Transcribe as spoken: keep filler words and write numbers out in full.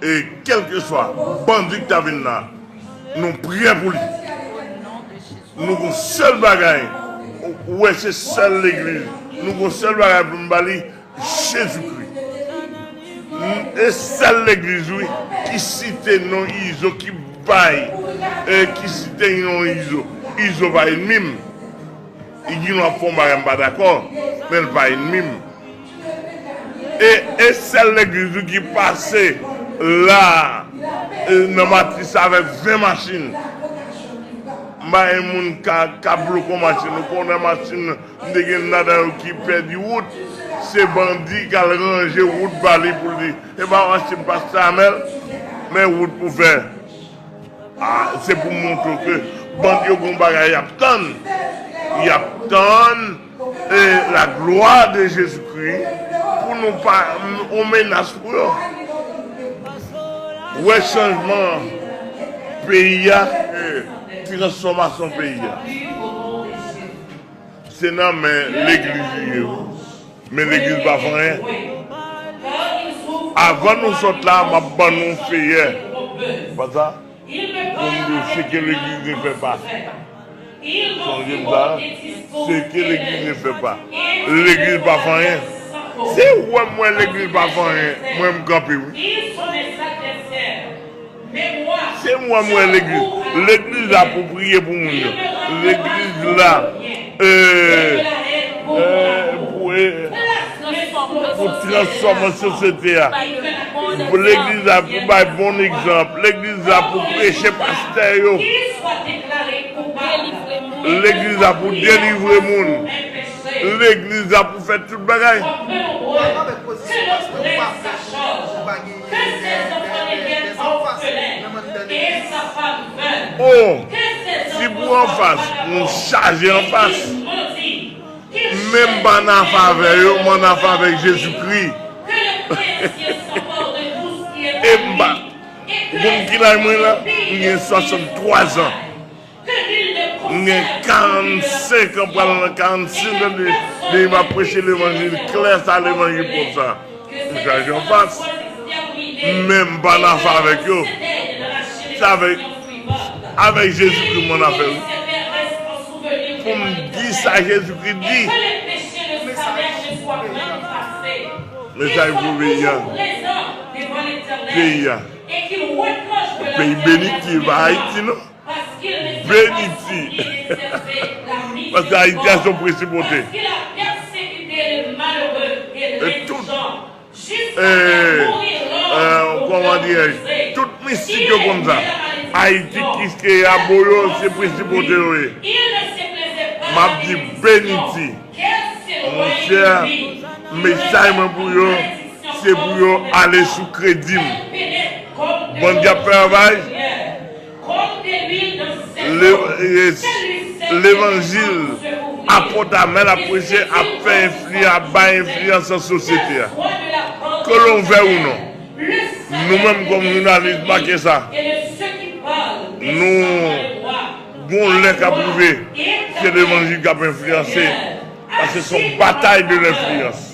E kèlkeswa bandi k ta vin la, nou prè pou li. Nou gon sèl bagay, ou wè, se sèl legliz. Nou gon sèl bagay pou n ba li, Jezikri. E sèl legliz, wi, ki site non Izo, ki bay, e ki site non Izo. Izo pa ènmi m. Li gen dwa ap fè yon bagay m pa dakò, men l pa ènmi m. E, e sèl legliz, wi, ki pase la, e, nan Matris avèk ven machin. M pa gen moun ka, ka bloke yon machin. Ou konnen machin, m te gen ladan yo ki pèdi wout. Se bandi k al ranje wout ba li pou li. E pa machin pastè Amèl, men wout pou fè. Ah, se pou montre ke bandi yo gon bagay y ap tann. Y ap tann, eh, la gloire de Jésus-Christ pou nou pa, yon menas pou yo. Wè chanjman peyi a, eh, transfòmasyon peyi a. Se nan men legliz li ye, wi. Men legliz pa fè anyen. Avan nou sot la, m ap ban nou feyè. Pa sa? Pou m di w, ce que l'église ne fait pas. Sonje m sa, ce que l'église ne fait pas. Legliz pa fè anyen. Si w wè m wè legliz pa fè anyen, mwen m kanpe, wi. Se mwen, mwen legliz. Legliz la pou priye pou moun yo. Legliz la, euh, euh, pou, euh, pou transfòme sosyete a. Legliz la pou bay bon egzanp. Legliz la pou preche pastè yo. Legliz la pou delivre moun. Legliz la pou fè tout bagay. Ou pa gen de, de, de, de zanfas nan anndan legliz. Oh, si pou anfas, nou chaje anfas. Men m pa nan afè avè yo, m nan afè avèk Jezikri. E m pa, ou konn ki laj mwen la? M gen swasanntwa zan. M gen karannsenk an, pral nan karannsis an de, de m ap preche levanjil klè sa, levanjil pwòp sa. M chaje anfas. Men m pa nan afè avèk yo. Se avèk, avèk Jezikri m nan afè, wi. Pou m di sa Jezikri di. Mesaj pou peyi a. Peyi a. Peyi benedikte, pa Ayiti, non. Benedikte. Paske Ayiti a se yon prensipalite. E tout, e, e, kòman dirèj, tout mistik yo konn sa. Ayiti, Kiskeya, Boyo, se prensipalite yo ye. M ap di benedikte. Monchè, mesaj mwen pou yo, se pou yo ale sou kredi m. Bandi ap fè ravaj. Le, e, levanjil apot Amèl ap preche ap fè enfli-, ap bay enfliyans nan sosyete a. Ke l'on veuille ou non, nou menm kòm jounalis, make sa. Nou, gon lè k ap rive, se levanjil k ap enfliyanse. Paske se yon batay de lenfliyans.